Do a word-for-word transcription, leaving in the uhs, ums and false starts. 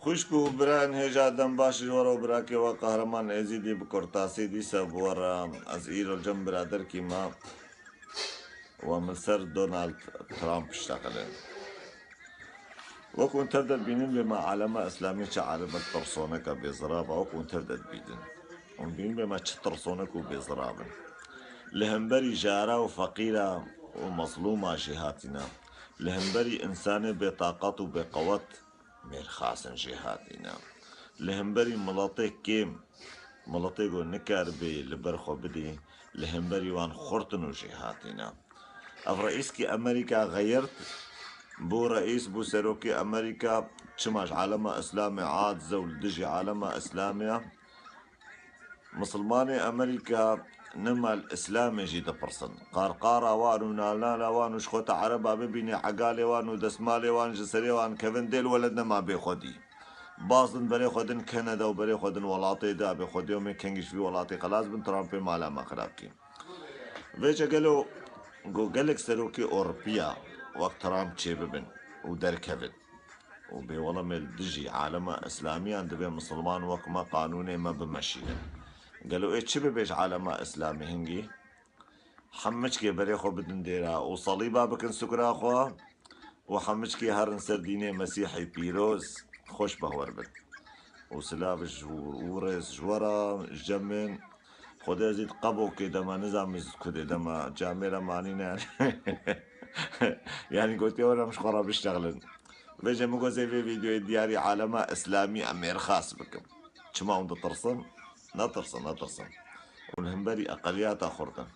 Xwişk û birayên hêja dem baş ji we re û birakê we Qehreman Êzîdî bi kurtasî dîsa bi we re. Ez îro cem biraderkî me we min ser Donald Trump şteqile. Wek hûn tev de dibînin bê me alema Îslamî çi erebek tirsoneke bêzirav e, wek hûn tev de dibînin. Hûn bînin bê me çi tirsonek û bêzirav in. Li hemberî jara û feqîra û mezlûma jê hatîne. Li hemberî însanê bêtaqet û bêqewet mêrxas in jê hatîne. Li hemberî miletê kêm, miletê ku nikaribê li ber xwe bidê, li hemberî wan xurt in û jê hatîne. Ev reîskî Amerîka xeyirt, bû reîs, bû serokê Amerîka, çima ji alema Îslamê aciz e û li dijî alema Îslamê ye. Misilmanê Amerîka nema li Îslamê jî dipirsin. Qarqara wan û nalnala wan û ji xwe te ereba bibînî, egalê wan û destmalê wan ji serê wan kevin dê li weled nema bê xwedî. Baz din berê xwe din Kanada û berê xwe din welatê de bê xwedî û mê kengî ji vî welatê xelas bin, Trumpê mala me xirab kî. Vêce gelo go gelek serokê Ewropiya wek Trump çêbibin û derkevin û bê wela me li dijî alema Îslamiyan divê misilman wek me qanûnê me bimeşînin. Gelo ê çi bibe ji alema Îslamê hingî? Hemiçkê berê xwe bidin dêra û salîba bikin sukra xwe û hemiçkê herin ser dînê Mesîhî pîroz. Xweş behwer bin. Û silav ji û rêz ji we re, ji cem min. Xwedê ez ê di qebokê de me, nizam ez ku dê de me, camêra manîne. Yanî gotiye were em ji xwe re biştexilin. Vêce min got ez ê vê vîdeoyê diyarî alema Îslamî em mêrxas bikim. Çima hûn ditirsin? Netirsin, netirsin. Hûn hemberî eqeliyata xurt in.